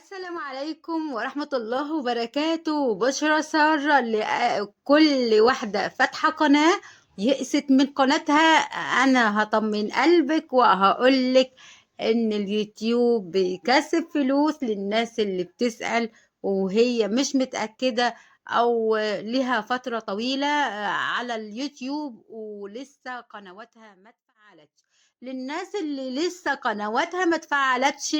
السلام عليكم ورحمة الله وبركاته. بشرى سارة لكل واحدة فاتحة قناة يئست من قناتها، أنا هطمن قلبك وهقولك إن اليوتيوب بيكسب فلوس للناس اللي بتسأل وهي مش متأكدة أو لها فترة طويلة على اليوتيوب ولسه قنواتها ما اتفعلتش. للناس اللي لسه قنواتها ما اتفعلتش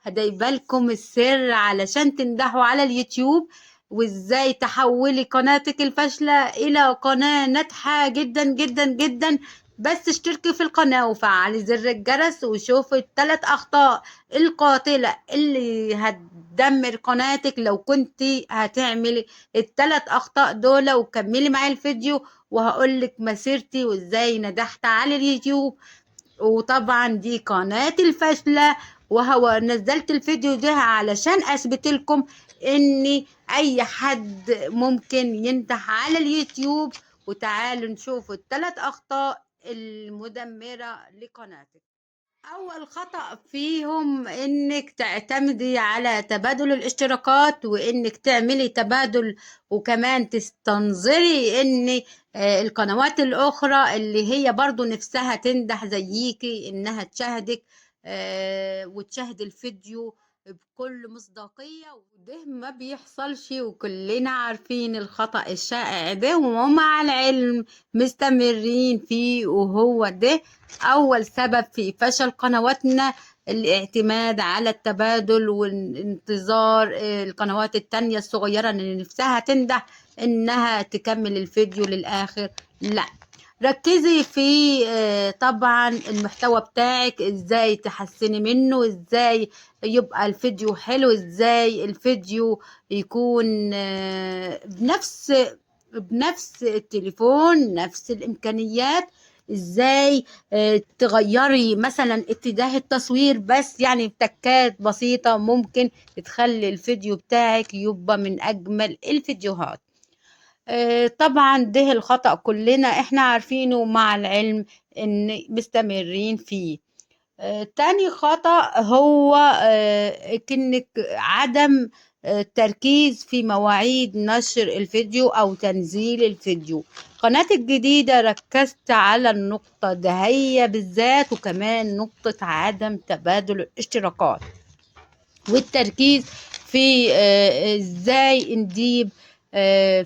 هدايبالكم السر علشان تنجحوا على اليوتيوب، وازاي تحولي قناتك الفاشلة الى قناة ناجحة جدا جدا جدا. بس اشتركي في القناة وفعلي زر الجرس وشوفي الثلاث اخطاء القاتلة اللي هتدمر قناتك لو كنت هتعملي الثلاث اخطاء دول. وكملي معايا الفيديو وهقولك مسيرتي وازاي نجحت على اليوتيوب. وطبعا دي قناة الفاشلة، وهو نزلت الفيديو ده علشان اثبت لكم ان اي حد ممكن ينجح على اليوتيوب. وتعالوا نشوف الثلاث اخطاء المدمرة لقناتك. اول خطأ فيهم انك تعتمدي على تبادل الاشتراكات، وانك تعملي تبادل، وكمان تستنظري ان القنوات الاخرى اللي هي برضو نفسها تنجح زيكي انها تشاهدك وتشاهد الفيديو بكل مصداقية، وده ما بيحصلش وكلنا عارفين الخطأ الشائع ده ومع العلم مستمرين فيه، وهو ده أول سبب في فشل قنواتنا، الاعتماد على التبادل والانتظار القنوات التانية الصغيرة اللي نفسها تنجح إنها تكمل الفيديو للآخر. لا، ركزي في طبعا المحتوى بتاعك، ازاي تحسني منه، ازاي يبقى الفيديو حلو، ازاي الفيديو يكون بنفس التليفون، نفس الامكانيات، ازاي تغيري مثلا اتجاه التصوير، بس بتكات بسيطة ممكن تخلي الفيديو بتاعك يبقى من اجمل الفيديوهات. طبعا ده الخطأ كلنا احنا عارفينه، مع العلم ان مستمرين فيه. تاني خطأ هو انك عدم التركيز في مواعيد نشر الفيديو او تنزيل الفيديو. قناتي الجديدة ركزت على النقطة ده هي بالذات، وكمان نقطة عدم تبادل الاشتراكات والتركيز في ازاي نجيب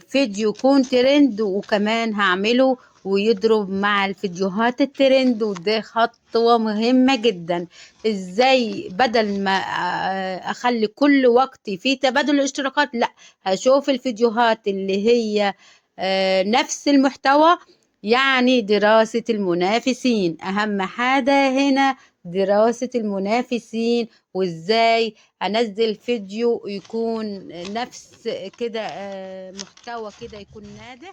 فيديو يكون ترند، وكمان هعمله ويضرب مع الفيديوهات الترند، وده خطوة مهمة جدا. ازاي بدل ما اخلي كل وقتي في تبادل الاشتراكات، لا، هشوف الفيديوهات اللي هي نفس المحتوى، يعني دراسة المنافسين. اهم حاجة هنا دراسة المنافسين، وازاي انزل فيديو يكون نفس كده محتوى كده يكون ناجح،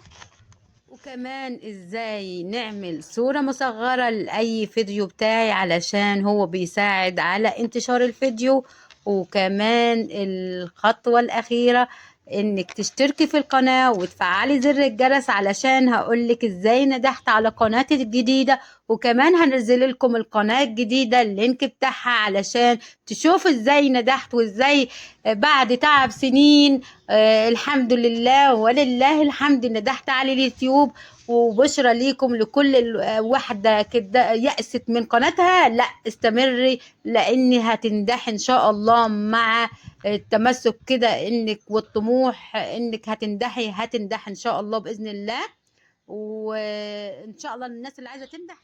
وكمان ازاي نعمل صورة مصغرة لأي فيديو بتاعي علشان هو بيساعد على انتشار الفيديو. وكمان الخطوة الأخيرة انك تشتركي في القناة وتفعلي زر الجرس علشان هقولك ازاي نجحت على قناتي الجديدة، وكمان هنزل لكم القناة الجديدة اللينك بتاعها علشان تشوفوا ازاي نجحت وازاي بعد تعب سنين الحمد لله ولله الحمد نجحت على اليوتيوب. وبشرى ليكم لكل واحدة كده يأست من قناتها، لا استمري لاني هتنجح ان شاء الله مع التمسك كده انك والطموح انك هتنجحي، هتنجح ان شاء الله باذن الله. وان شاء الله الناس اللي عايزه تنجح